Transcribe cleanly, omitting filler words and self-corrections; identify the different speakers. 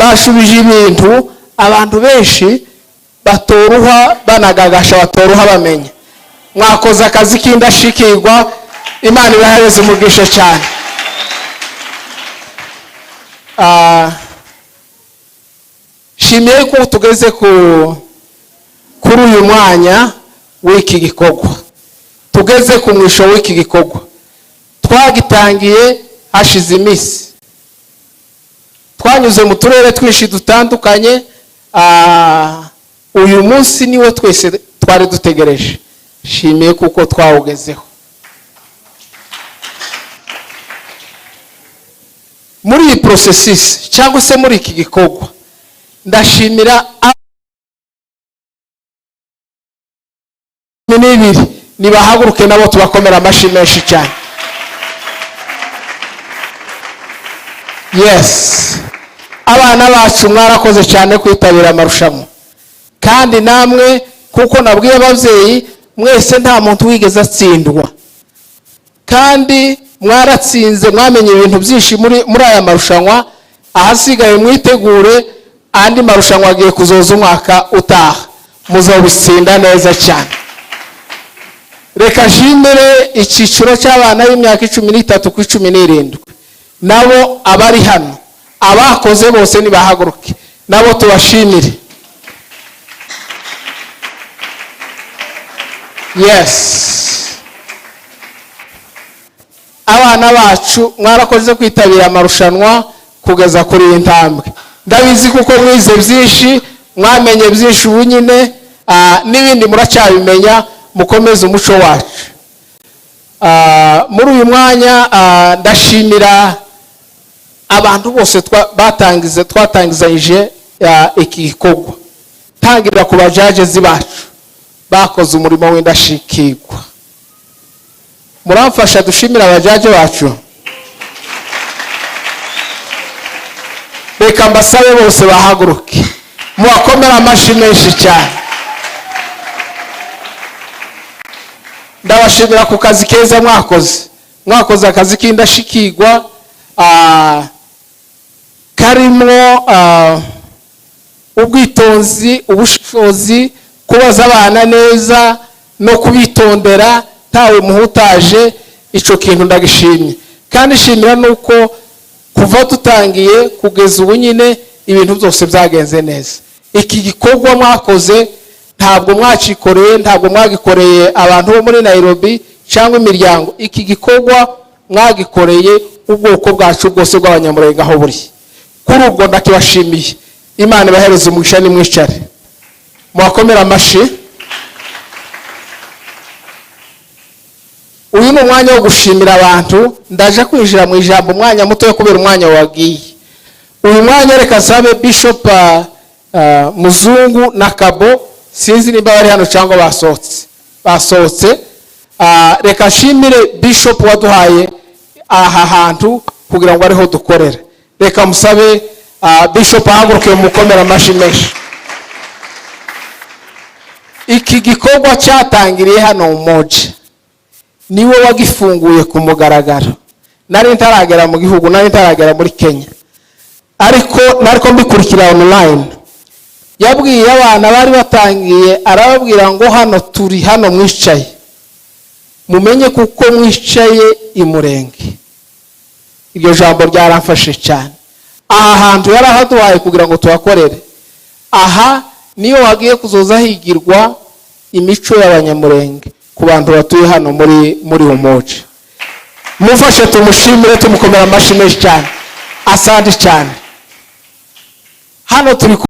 Speaker 1: Bashubije ibintu abantu benshi batoruha banagagasha, batoruha bamenya. Mwakoze akazi k'indashikirwa, Imana ibahereze umugisha cyane. Shimiye ko tugeze kuri uyu mwanya w'iki gikorwa, tugeze ku mwisho w'iki gikorwa. Twagitangiye hashize iminsi, twanyuze mu turere twinshi dutandukanye. Uyu munsi niwo twese twari dutegereje. Shimiye kuko twawugezeho. Muri iyi processus cyangwa se muri iki gikorwa, ndashimira 12. Nibahaguruke nabo tubakomera amashyi menshi cyane. Yes, abana bacu mwarakoze cyane kwitabira amarushanwa, kandi namwe kuko nabwiye ababyeyi mwese, nta muntu wigeze atsindwa, kandi mwaratsinze, mwamenye ibintu byinshi muri aya marushanwa. Ahasigaye mwitegure andi marushanwa agiye kuzoza umwaka utaha, muzabitsinda neza cyane. Reka nshimire icyiciro cy'abana b'imyaka 13 ku 17, nabo abari hano, abakoze bose nibahaguruke nabo tubashimire. Yes, abana bacu mwarakoze kwitabira amarushanwa kugeza kuri iyi ntambwe. Ndabizi kuko mwize byinshi, mwamenye byinshi, ubu nyine n'ibindi muracyabimenya. Mukomeze umuco wacu. Muri uyu mwanya ndashimira abantu bose twatangizanyije iki gikorwa, tangirira ku bajajezi bacu bakoze umurimo w'indashikirwa. Muramfasha dushimira abajaje bacu. Reka mbasabe bose bahaguruke, mubakomere amashyi menshi cyane. Ndabashimira ku kazi keza mwakoze. Mwakoze akazi k'indashikirwa, karimo ubwitonzi, ubushishozi, kubaza abana neza no kubitondera ntawe muhutaje. Icyo kintu ndagishimye, kandi shimira nuko kuva dutangiye kugeza ubu nyine ibintu byose byagenze neza. Iki gikorwa mwakoze ntabwo mwacikoreye, ntabwo mwagikoreye abantu bo muri Nairobi cyangwa imiryango. Iki gikorwa mwagikoreye ubwoko bwacu bwose bw'Abanyamurenge aho buri. Kuri ubwo ndakibashimiye. Imana ibahereze umugisha. Nimwicare, mubakomere amashyi. Uyu ni umwanya wo gushimira abantu. Ndaje kwinjira mu ijambo umwanya muto kubera umwanya wagiye. Uyu mwanya reka nsabe Bishop Muzungu na Kabo, sinzi nimba bari hano cyangwa basohotse. Reka nshimire Bishop waduhaye aha hantu kugira ngo ariho dukorera. Reka musabe Bishop ahaguruke, mukomere amashyi menshi. Iki gikorwa cyatangiriye hano Umoja, niwe wagifunguye ku mugaragaro. Nari ntaragera mu gihugu, nari ntaragera muri Kenya, ariko nariko mbikurikira online. Yabwiye abana bari batangiye, arababwira ngo hano turi, hano mwicaye, mumenye kuko mwicaye i Murenge. Iryo jambo ryaramfashe cyane. Aha hantu yarahaduhaye kugira ngo tuhakorere. Aha niyo hagiye kuzoza higirwa imico y'Abanyamurenge ku bantu batuye hano muri Umoja. Mufashe tumushimire, tumukomera amashyi menshi cyane. Asante cyane. Hano turi.